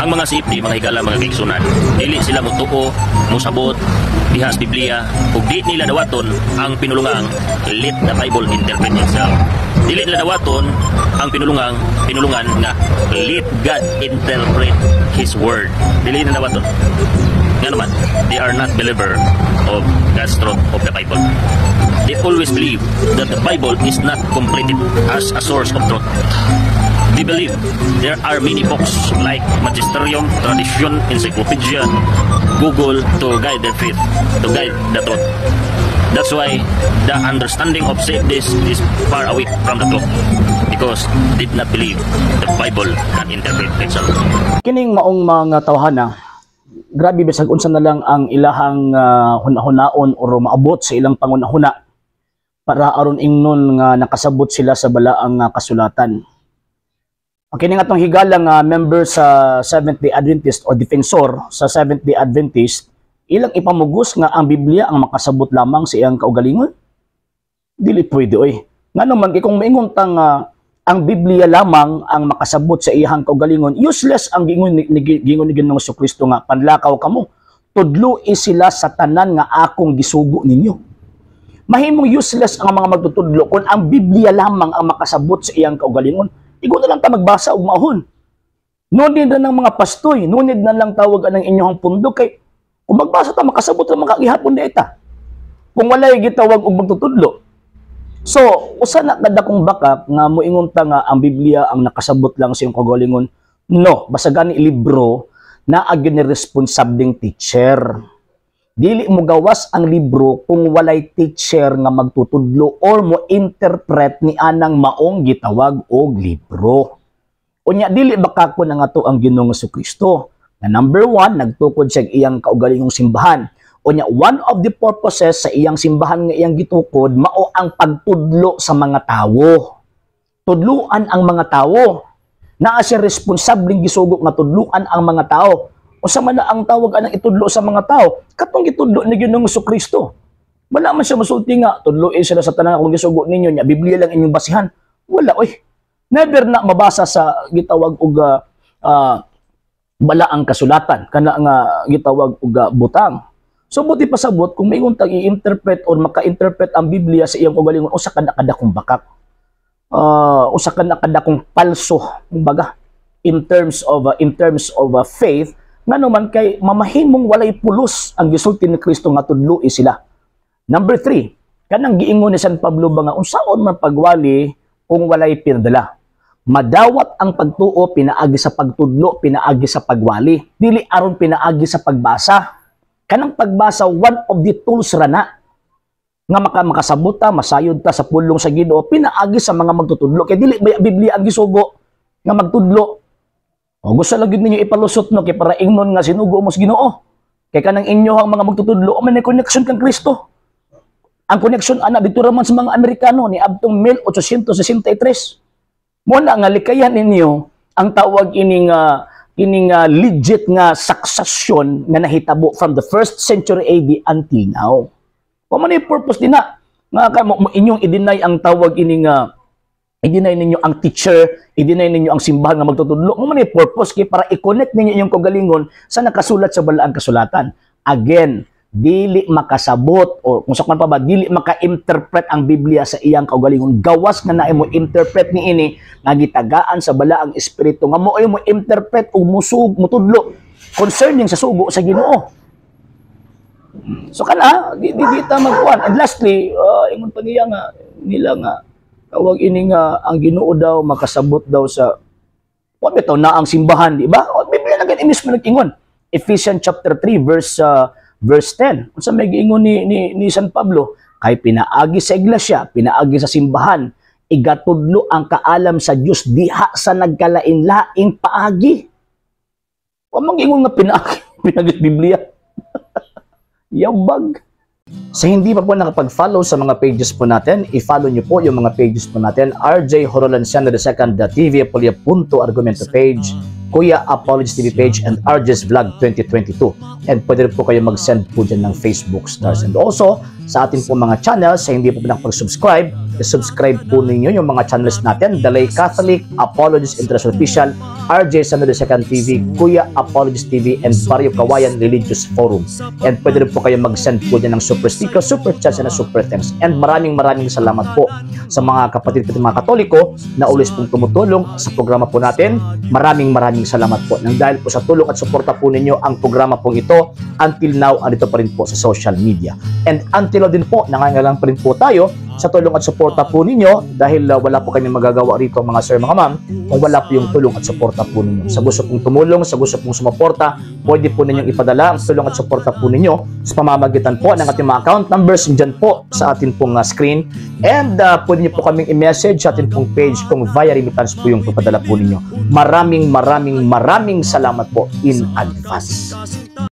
Ang mga CFD, mga higala, mga kaigsunan, dili sila motuo, mosabot diha sa Biblia ug di nila dawaton ang pinulungang "Let the Bible interpret itself." Dili nila dawaton ang pinulungan nga "Let God interpret His word." Dili nila dawaton. Nga naman, they are not believer of God's truth of the Bible. They always believe that the Bible is not completed as a source of truth. They believe there are many books like Magisterium, Tradition, Encyclopedia, Google to guide their faith, to guide the truth. That's why the understanding of this is far away from the truth because they did not believe the Bible can interpret itself. Kining maong mga tawhana, grabe, bisag unsa na lang ang ilahang hunahunaon or maabot sa ilang pangunahuna para aron ingnon nga nakasabot sila sa balaang kasulatan. Ang kini nga atong higala nga member sa Seventh-day Adventist o defensor sa Seventh-day Adventist, ilang ipamugos nga ang Biblia ang makasabot lamang sa iyang kaugalingon. Dili pwede, oy. Ngano man kay kung maingon ta nga ang Biblia lamang ang makasabot sa iyang kaugalingon, useless ang giingon ni Ginoong Kristo nga panlakaw kamo, tudloi sila sa tanan nga akong gisugo ninyo. Mahimong useless ang mga magtutudlo kung ang Biblia lamang ang makasabot sa iyang kaugalingon. Igo na lang ta magbasa og maahon. No need na ng mga pastoy, no need na lang tawag ang inyong pundo kay kung magbasa ta, makasabot ra makagihapon di ta. Kung walay gitawag og magtutudlo. So, usa na kadakong bakak nga moingon ta nga ang Biblia ang nakasabot lang sa iyong kaugalingon. No, basta gani libro naa gyud ni responsableng teacher. Dili mo gawas ang libro kung walay teacher nga magtutudlo or mo interpret ni anang maong gitawag og libro. Unya, dili ba kako na nga to ang Ginoong Kristo? Na number one, nagtukod siya iyang kaugalingong simbahan. Unya, one of the purposes sa iyang simbahan nga iyang gitukod mao ang pagtudlo sa mga tawo. Tudluan ang mga tawo. Naa siya responsableng gisugo nga tudluan ang mga tao. Unsa man na ang tawag anang itudlo sa mga tao? Katong gitudlo ni Ginoong Kristo. Wala man siya musulti nga tudloin sila sa tanan akong gisugo ninyo nya Biblia lang inyong basihan. Wala, oy. Never na mabasa sa gitawag og balaang kasulatan kana nga gitawag og butang. So buti pasabot kung maingon tag i-interpret or maka-interpret ang Biblia sa iyang kaugalingon, usa ka na kadakong bakak. Usa ka na kadakong palso kumbaga in terms of faith, ngano man kay mamahimong walay pulos ang gisulti ni Kristo nga tudloi sila. Number 3, kanang giingon ni San Pablo ba nga unsaon man pagwali kung walay pinadala. Madawat ang pagtuo pinaagi sa pagtudlo, pinaagi sa pagwali. Dili aron pinaagi sa pagbasa. Kanang pagbasa, one of the tools ra na nga makasabot ta, masayod ta sa pulong sa Ginoo pinaagi sa mga magtutudlo. Kay dili ba Biblia ang gisugo nga magtudlo? O gusto lang gyud ninyo ipalusot, no, kay para ingnon nga sinugo mo sa Ginoo. Kay kanang inyo ang mga magtutudlo, man may connection kang Kristo. Ang connection ana dito ra man sa mga Amerikano ni adtong 1863. Mo na nga likayan ninyo ang tawag ining legit nga succession nga nahitabo from the first century AD until now. Wa man ay purpose din na nga ka mo, inyong i-deny ang tawag ining i-deny ninyo ang teacher, i-deny ninyo ang simbahan nga magtutudlo. Mo man ay purpose kay para i-connect ninyo inyong kaugalingon sa nakasulat sa balaang kasulatan. Again, dili makasabot o kung sa pa ba, dili maka-interpret ang Biblia sa iyang kaugalingon gawas nga naay mo interpret ni ini nga gitagaan sa balaang espiritu nga mo ay mo interpret ug musug mutudlo concerning sa sugo sa Ginoo. So kana di ta magkuan. And lastly, ingon pa niya nga nila nga tawag ini nga ang Ginoo daw makasabot daw sa wa bitaw na ang simbahan, di ba? O, Biblia na gani mismo nag-ingon. Ephesians chapter 3 verse 10. Unsa may giingon ni San Pablo? Kay pinaagi sa iglesia, pinaagi sa simbahan, igatudlo ang kaalam sa Dios diha sa nagkalain-laing paagi. Wa man giingon nga pinaagi sa Biblia. Yabag. Sa hindi pa po nakapag-follow sa mga pages po natin, i-follow nyo po yung mga pages po natin. RJ Horolanciano II, TV Apolia Punto Argumento page, Kuya Apologies TV page, and RJ's Vlog 2022. And pwede rin po kayo mag-send po dyan ng Facebook stars. And also, sa ating po mga channels, sa hindi po nakapag-subscribe, i-subscribe po ninyo yung mga channels natin, Dalay Catholic, Apologies International Official, RJ Sando the Second TV, Kuya Apologist TV, and Barrio Kawayan Religious Forum. And pwede rin po kayo mag-send po dyan ng super sticker, super chat, and super thanks. And maraming maraming salamat po sa mga kapatid ko, mga Katoliko na always pong tumutulong sa programa po natin. Maraming maraming salamat po. Nang dahil po sa tulong at suporta po ninyo, ang programa pong ito until now andito pa rin po sa social media. And until now din po, nangangailangan pa rin po tayo sa tulong at suporta po ninyo dahil wala po kami magagawa rito, mga sir, mga ma'am, kung wala po yung tulong at suporta po ninyo. Sa gusto pong tumulong, sa gusto pong sumuporta, pwede po ninyong ipadala ang tulong at suporta po ninyo sa pamamagitan po ng ating mga account numbers dyan po sa atin pong screen. And pwede niyo po kaming i-message sa atin pong page kung via remittance po yung papadala po ninyo. Maraming maraming maraming salamat po in advance.